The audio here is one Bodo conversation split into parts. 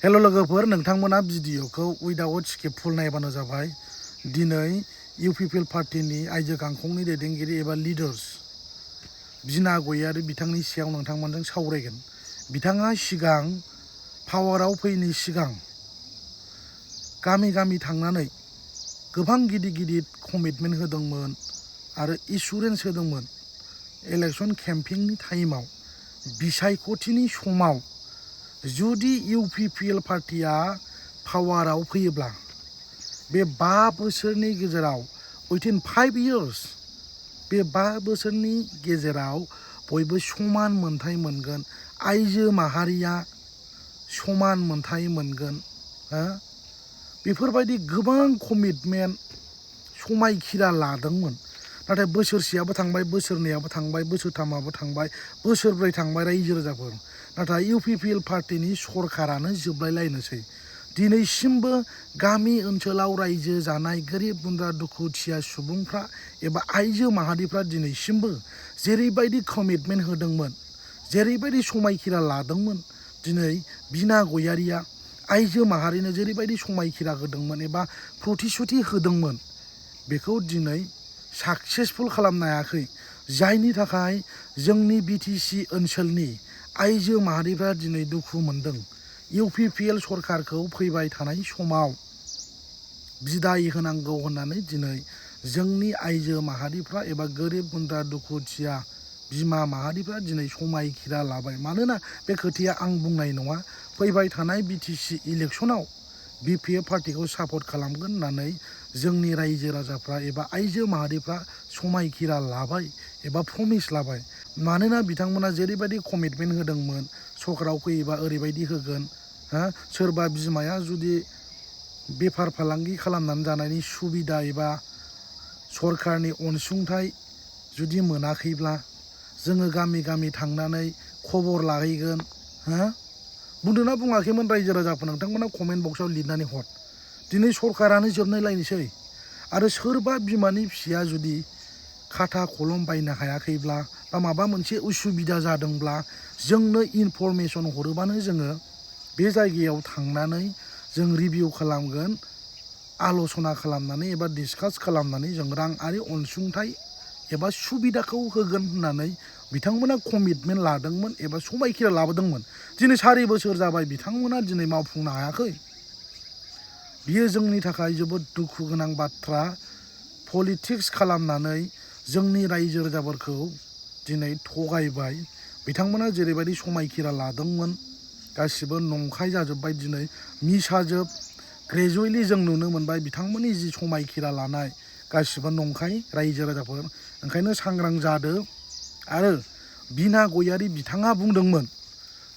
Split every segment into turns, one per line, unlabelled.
हेलो लोगोफोर नोंथांमोना भिडिअखौ उइदाउट स्किप फुल नायबानो जाबाय। दिनै इउपिपिएल पार्टीनि आइजो गांखंनि दैदेनगिरि एबा लिडार्स बिना गयारी बिथांनि सायाव नोंथांमोनजों सावरायगोन। बिथाङा सिगां पावाराव फैनायनि सिगां गामि गामि थांनानै गोबां गिदिर गिदिर कमिटमेन्ट होदोंमोन आरो एसुरेन्स होदोंमोन। इलेक्शन केम्पेइननि टाइमाव बिसायख'थिनि समाव जुदि इउपिपिएल पार्टीया पावाराव फैयोब्ला बे 5 बोसोरनि गेजेराव विथिन 5 इयार्स बे 5 बोसोरनि गेजेराव बयबो समान मोनथाय मोनगोन, आइजो माहारिया समान मोनथाय मोनगोन। बेफोरबायदि गोबां कमिटमेन्ट समायखिरा लादोंमोन। नाथाय बोसोरसेयाबो थांबाय, बोसोरनैयाबो थांबाय, बोसोरथामाबो थांबाय, बोसोरब्रै थांबाय रायजो राजाफोर। नाथाय इउपिपिएल पार्टीनि सरकारानो जोबलायलायनोसै। दिनैसिमबो गामि ओनसोलाव रायजो जानाय गोरिब गुन्द्रा दुखुथिया सुबुंफ्रा एबा आइजो माहारिफ्रा दिनैसिमबो जेरैबायदि कमिटमेन्ट होदोंमोन, जेरैबायदि समायखिरा लादोंमोन, दिनै बिना गयारीया आइजो माहारिनो जेरैबायदि समायखिरा होदोंमोन एबा प्रतिश्रुति होदोंमोन, बेखौ दिनै साक्सेसफुल खालामनो हायाखै। जायनि थाखाय जोंनि बिटिसि ओनसोलनि आइजो माहारिफ्रा दिनै दुखु मोनदों। इउपिपिएल सरकारखौ फैबाय थानाय समाव बिदाय होनांगौ होननानै दिनै जोंनि आइजो माहारिफ्रा एबा गोरिब गुन्द्रा दुखुथिया बिमा माहारिफ्रा दिनै समायखिरा लाबाय। मानोना बे खोथाया आं बुंनाय नङा, फैबाय थानाय बिटिसि इलेक्सनाव बिपिएफ पार्टीखौ सापर्ट खालामगोन होननानै जोंनि रायजो राजाफ्रा एबा आइजो माहारिफ्रा समायखिरा लाबाय एबा प्रमिस लाबाय। मानोना बिथांमोना जेरैबायदि कमिटमेन्ट होदोंमोन, सरकाराव फैयोबा ओरैबायदि होगोन, सोरबा बिमाया जुदि बेफार फालांगि खालामनानै जानायनि सुबिदा एबा सरकारनि अनसुंथाइ जुदि मोनाखैब्ला जोङो गामि गामि थांनानै खबर लाहैगोन। बुंदोंना बुङाखैमोन रायजो राजाफोर? नोंथांमोना कमेन्ट बक्सआव लिरनानै हर। दिनै सरकारानो जोबनायलायनोसै आरो सोरबा बिमानि फिसाया जुदि खाथा कलम बायनो हायाखैब्ला बा माबा मोनसे उसुबिदा जादोंब्ला जोंनो इनफरमेसन हरोबानो जोङो बे जायगायाव थांनानै जों रिभिउ खालामगोन, आल'सना खालामनानै एबा डिसकास खालामनानै जों राङारि अनसुंथाइ एबा सुबिदाखौ होगोन होननानै बिथांमोना कमिटमेन्ट लादोंमोन एबा समायखिरा लाबोदोंमोन। दिनै 4 बोसोर जाबाय, बिथांमोना दिनै मावफुंनो हायाखै। बियो जोंनि थाखाय जोबोद दुखु गोनां बाथ्रा। पलिटिक्स खालामनानै जोंनि रायजो राजाफोरखौ दिनै थगायबाय। बिथांमोना जेरैबायदि समायखिरा लादोंमोन गासिबो नंखाय जाजोब्बाय, दिनै मिसाजोब। ग्रेजुवेटलि जों नुनो मोनबाय बिथांमोननि जि समायखिरा लानाय गासिबो नंखाय रायजो राजाफोर। ओंखायनो सांग्रां जादो। आरो बिना गयारी बिथाङा बुंदोंमोन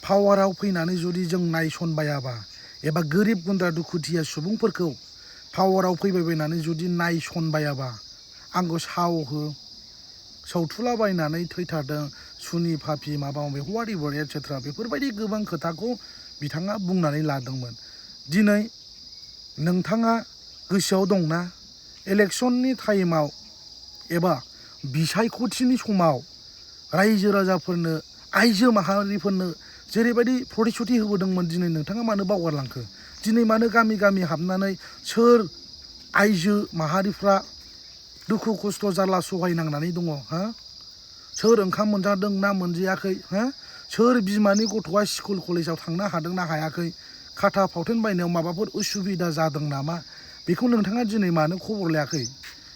पावाराव फैनानै जुदि जों नायसनबायाबा एबा गोरिब गुन्द्रा दुखुथिया सुबुंफोरखौ पावाराव फैबायबायनानै जुदि नायसनबायाबा आंखौ साव हो, सौथुलाबायनानै थैथारदों, सुनि फाफि माबा माबि हवाट एभार एटसेट्रा बेफोरबायदि गोबां खोथाखौ बिथाङा बुंनानै लादोंमोन। दिनै नोंथाङा गोसोआव दंना इलेक्शननि टाइमाव एबा बिसायख'थिनि समाव रायजो राजाफोरनो आइजो माहारिफोरनो जेरैबायदि प्रतिश्रुति होबोदोंमोन, दिनै नोंथाङा मानो बावगारलांखो? दिनै मानो गामि गामि हाबनानै सोर आइजो माहारिफ्रा दुखु खस्थ' जारला सहायनांनानै दङ? सोर ओंखाम मोनजादों ना मोनजायाखै? सोर बिमानि गथ'आ स्कुल कलेजाव थांनो हादों ना हायाखै? खाथा फावथेन बायनायाव माबाफोर उसुबिदा जादों नामा? बेखौ नोंथाङा दिनै मानो खबर लायाखै?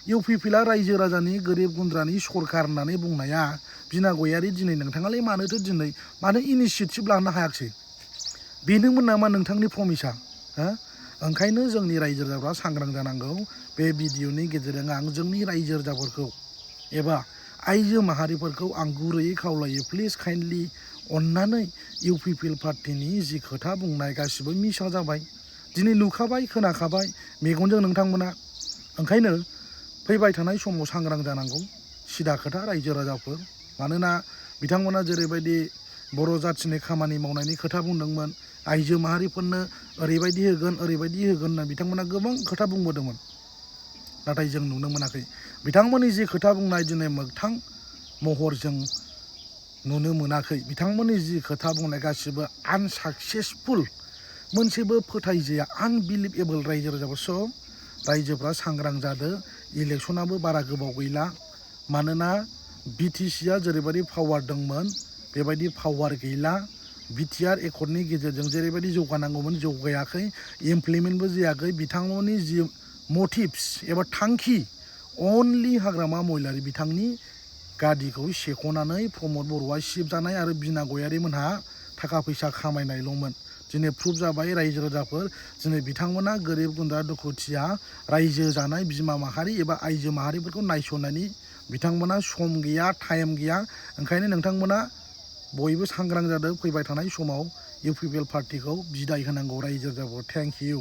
इउपिपिएलआ रायजो राजानि गोरिब गुन्द्रानि सरकार होननानै बुंनाया बिना गयारी, दिनै नोंथाङालाय मानो इनिसियेटिभ लानो हायाखिसै? बेनोमोन नामा नोंथांनि प्रमिसा? ओंखायनो जोंनि रायजो राजाफ्रा सांग्रां जानांगौ। बे भिडिअनि गेजेरजों आं जोंनि रायजो राजाफोरखौ एबा आइजो माहारिफोरखौ आं गुरैयै खावलायो, प्लिज काइन्डलि अन्नानै इउपिपिएल पार्टीनि जि खोथा बुंनाय गासिबो मिसा जाबाय। दिनै नुखाबाय, खोनाखाबाय मेगनजों नोंथांमोना। ओंखायनो फैबाय थानाय समाव सांग्रां जानांगौ। सिदा खोथा रायजो राजाफोर। मानोना बिथांमोना जेरैबायदि बर' जाथिनि खामानि मावनायनि खोथा बुंदोंमोन, आइजो माहारिफोरनो ओरैबायदि होगोन होनना बिथांमोना गोबां खोथा बुंबोदोंमोन। नाथाय जों नुनो मोनाखै। बिथांमोननि जि खोथा बुंनाय दिनै मोगथां महर जों नुनो मोनाखै। बिथांमोननि जि खोथा बुंनाय गासिबो आनसाक्सेसफुल मोनसेबो फोथायजाया आनबिलिभेबल रायजो राजाफोर स' रायजोफ्रा सांग्रां जादो इलेक्सनाबो बारा गोबाव गैला मानोना बिटिसिआ जेरैबायदि पावार दंमोन बेबायदि पावार गैला बिटिआर एकर्डनि गेजेरजों जेरैबायदि जौगानांगौमोन जौगायाखै इमप्लिमेन्टबो जायाखै बिथांमोननि जि मटिभ्स एबा थांखि अनलि हाग्रामा महिलारि बिथांनि गादिखौ सेख'नानै प्रमद बर'आ सिबजानाय आरो बिना गयारिमोनहा थाखा फैसा खामायनायल'मोन दिनै प्रुफ जाबाय रायजो राजाफोर दिनै बिथांमोना गोरिब गुन्द्रा दुखुथिया रायजो जानाय बिमा माहारि एबा आइजो माहारिफोरखौ नायसननायनि बिथांमोना सम गैया टाइम गैया ओंखायनो नोंथांमोना बयबो सांग्रां जादों फैबाय थानाय समाव इउपिपिएल पार्टिखौ बिदाय होनांगौ रायजो राजाफोर थेंक इउ